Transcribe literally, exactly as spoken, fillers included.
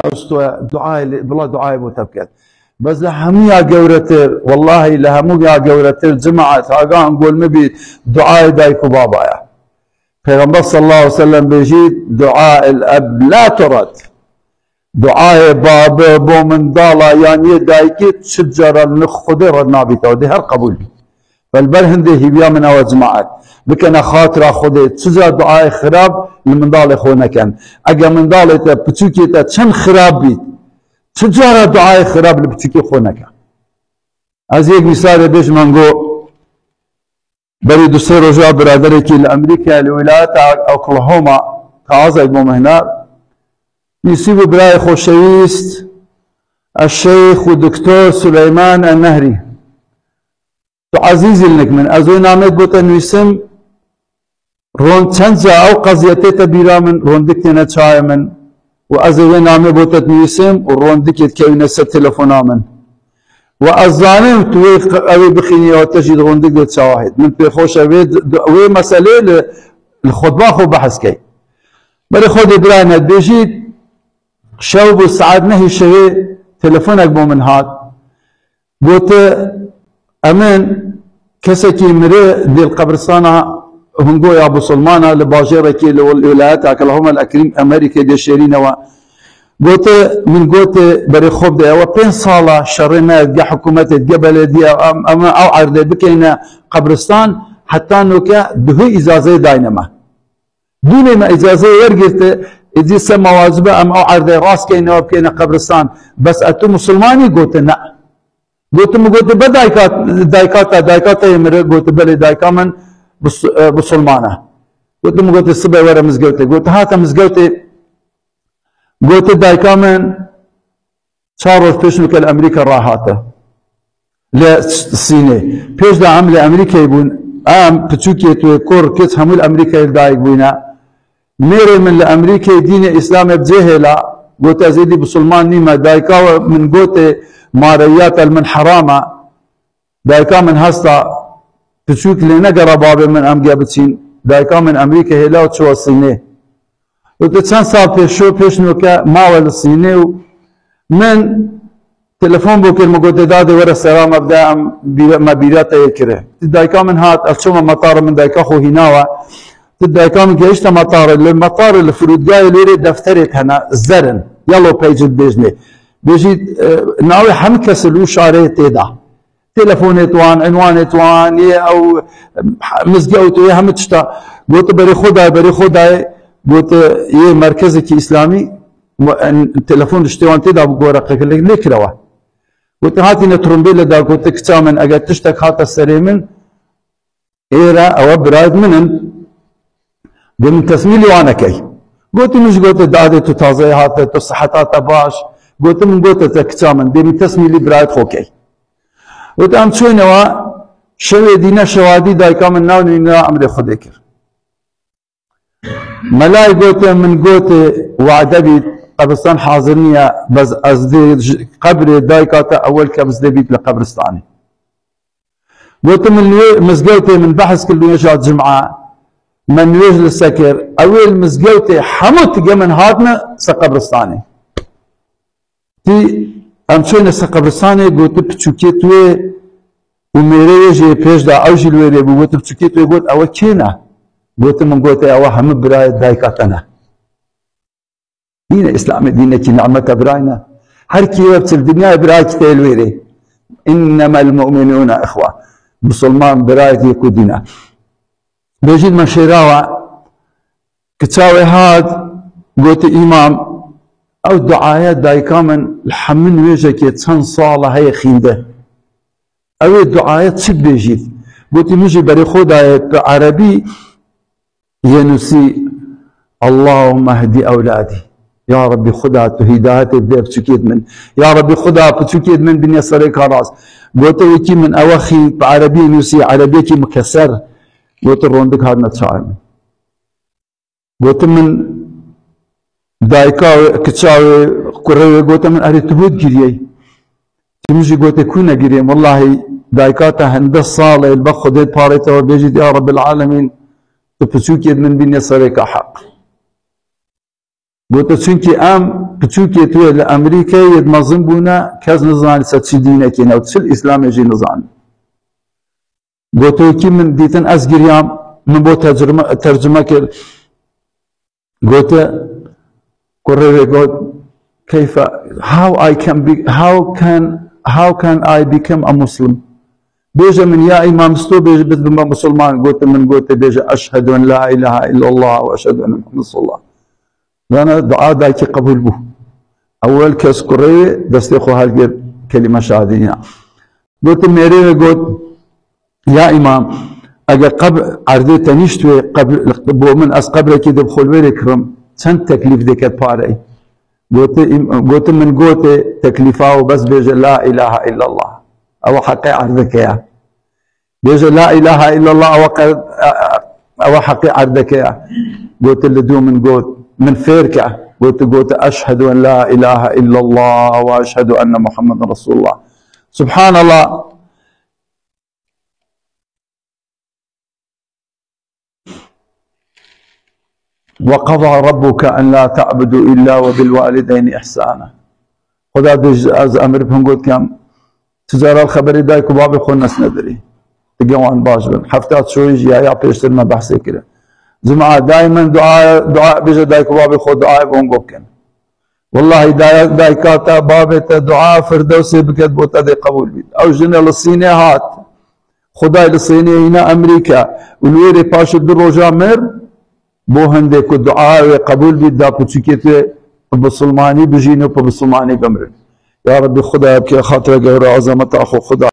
Ew stoya duayê lê, bila duayê bo te biket. Bes li hemûya gewretir, wellahî li hemûya gewretir, cemaet, agahan gol min bî, duayê dayik û baba ye. Pêxember sallallahu aleyhi ve sellem bêjî, dua el eb la turad. Duayê babê bo mindala yan yê dayikê çi cara li Xwedê re nabîte, dê her qebûl bî. Belber hindê hîviya min ew e, cemaet. Bikene xatira Xwedê, çi cara duayê xirab li mindalê xwe nekin. Ege mindalê te, piçûkê te çend xirab bît, çi cara duayê xirab li piçûkê xwe neke. Ez yek mîsalê bêjim, ango berî du sê roja biraderekî li Amerîkayê li wîlayeta Oklahoma, taze bû mihna, nîsîbû birayê xoşewîst, Eşşeyx û Doktor Suleyman Ennehrî. Tu ezîz î li nik min. Ez wê namê bo te nûîsim, ron çend ca ew qeziyetê te bîra min, rondik têne çayê min. Û ez ê wê namê bo te nûîsim û rondikê dikewîne ser telefona min. Û ez zanim tu wê q-, ew ê bixînî ya te jî di rondik de çawa hêt. Min pê xweş e wê d-, d-, wê meselê li, li xutba xwe behs key. Berê Xwedê birayê me dibêjî, şew bû saet nehê şevê telefonek bo min hat. Gote, emin kesekî miri dê li qebristana Hungoya Busilmana li bajêrekê li wil-, wîlayeta Oklahoma li Ekrîm Amerîkê dê şêrînewe. Gote, min gote, berê xwe bide, ewe pênc sala şerê me, ge hikûmetê, ge belediye, em, em ew erdê bikeyne qebristan, heta noke duhê îcazeyê dayne me. Dûnê me îcazeyê wergirte, êdî se me wacibe em ew erdê rast keyne, ew bikeyne qebristan. Bes e tu musulmanî? Gote, ne. Gote, min gote, be dayka, dayka te, dayka te yê miri? Gote, belê, dayka min bus-, e, musulman e. Gote, min gote, sibe were mizgewtê. Gote, hate mizgewtê. Gote, dayka min çar roj pêş nûke li Amerîka rahate. Li Sînê. Pêş de em li Amerîkayê bûn. Em, piçûkê tu yê, kur, kiç, hemû li Amerîkayê li dayik bûyne. Mêrê min li Amerîkayê dînê Îslamê bi cê hêla. Gote, ez êdî bisilman nîme. Dayika we min gote, marewiyata li min heram e. Dayika min hesta piçûk lê negera babê min em ge biçîn. Dayika min Amerîka hêla û çûwa Sînê. Û tu çend sal pêşo, pêş nûke mawe li Sînê û min telefon bû kir, min gote, dadê were sera me bide, em bîre-, me bîra te yê kire. Ti dayika min hat, ez çûme metarê, min dayika xwe hînawe. Ti dayika min gehişte metarê, li metarê, li firûtgahê lêrê defterê hene, zer in, yellow page dibêjnê. Bêjî, e, navê hemî kes li wî şarê tê de. Telefonê wan, înwanê wan, yê ew mizgewt, yê hemî tişta. Gote, berê xwe dayê, berê xwe dayê. Gote, yê merkezekî îslamî, telefon tiştê wan tê de bi goreqek lê, lê kirawe. Gote, hatîne trombêle da, gote, kiça min, eger tiştek hate serê min, êre ewe birayet min in, dê min tesmîlî wan nekey. Gote, min jî gote, dadê tu tazeyê hate, tu siheta te baş. Gote, min gote te, kiça min, dê min tesmîlî birayet xwe key. Gote, em çûne wa, şevê dîne şewadî dayika min nav nîna emrê Xwedê kir. Melayê gote, min gote, wade bît, qebristan hazir niye, bes ez dê ji qebrê dayika te ewel kem ez dê bît li qebristanê. Gote, min li wê mizgewtê min behs kir, nûêja cima, me nûêj li se kir, ewê li mizgewtê hemû tige min hatine se qebristanê. Tî em çûne se qebristanê, gote, piçûkê tu yê û mêrê wê jî yê pêş de, ew jî li wê rê bû. Gote, piçûkê tu yê? Got, ewe kê ne? Gote, min gote, ewe hemû birayê dayika te ne. Dînê Îslamê dînekî nîmete birayne. Her kî wê biçe li dinyayê birayekî te yê li wê rê. Înnemel mu'minûne ihwe. Musulman birayekî yek û dîn e. Bêjît me şêrawa, kiça wê hat, gote, îmam, ew duaya dayika min li hemû nûêjekê çend sala heye xînde. Ew ê duaya çi dibêjît? Gote, min jî berê xwe dayê bi erebî yê nûsî, Allahümme hdi ewladî. Ya Rabbî Xuda, tu hîdayetê bide piçûkêt min. Ya Rabbî Xuda, piçûkêt min bîne serê ka rast. Gote, wekî min ewe xî bi erebî nûsî, erebiyekî mukeser. Gote, rondik hatine çayê min. Gote, min dayika wê, kiça wê, kurê wê, gote, min erê tu bû digiriyey. Tim jî gote, kû negiriyem. Wellahî dayika te hende sal e, li ber Xwedê parê te we bêjît, ya Rebbil Alemîn, tu piçûkêt min bîne serê ka heq. Gote, çunkî em Piçûkê tu yê li Amerîkayê yê mezin bûne, kes nizanî se çi dînekê ne û çi Îslamê jî nizanî. Gote wekî min dîtin ez giriyam, min bo tercüme, tercüme kir. Gote, kurê wê got, "Keyfe, how I can be, how can, how can I become a Muslim?" Bêje min, "Ya Îmam, tu bêje, biz bime Musulman." Gote min, gote, bêje, "Eşhedü en la ilahe illallah ve eşhedü enne Muhammed Resulullah." Zana dua dayikê qebûl bû. Ewel kes kurê wê destê xwe helgirt, kelîme şehadetî ya. Gote mêrê wê got, "Ya Îmam, eger qeb-, erdê te nîşt wê, qeb-, bo min ez qebrekê de bi xwe li wê rê kirim, çend teklîf diket pareyê?" Gote, Îm-, gote min gote, "Teklîfa û bes bêje la ilahe illallah. Ew heqê erdekê ye." Bêje la ilahe illallah, ew qe-, ew heqê erdekê ye. Gote li dû min got, min fêr ke. Gote, gote, "Eşhedü en la ilahe illallah ve eşhedü enne Muhammeden Resulullah." Subhanallah. "Ve qada rabbuke en la ta'budu illa ve bil valideyni ihsana." Xuda dij ez emir pin got kem, tu cara xeberê dayik û babê xwe nesnedirî. Dige wan baş bin. Hefta çoyî jî ya, ya pêştir me behsê kirin. Cuma daimen dua, dua bêje dayik û babê xwe duayê bon gokin. Wellahî daya-, dayika te, babê te dua Firdewsê biket bo te dê qebûl bît. Ew jine li Sînê hat. Xwedayê li Sînê hîne Amerîka û li wê rê paşê du roja mir, bo hindê ku dua wê qebûl bît, da piçûkê tu bi bisilmanî bijîn û bi bisilmanî bimrin. Ya Rebbî Xwedaya bike xatira gewra azameta xwe Xweda.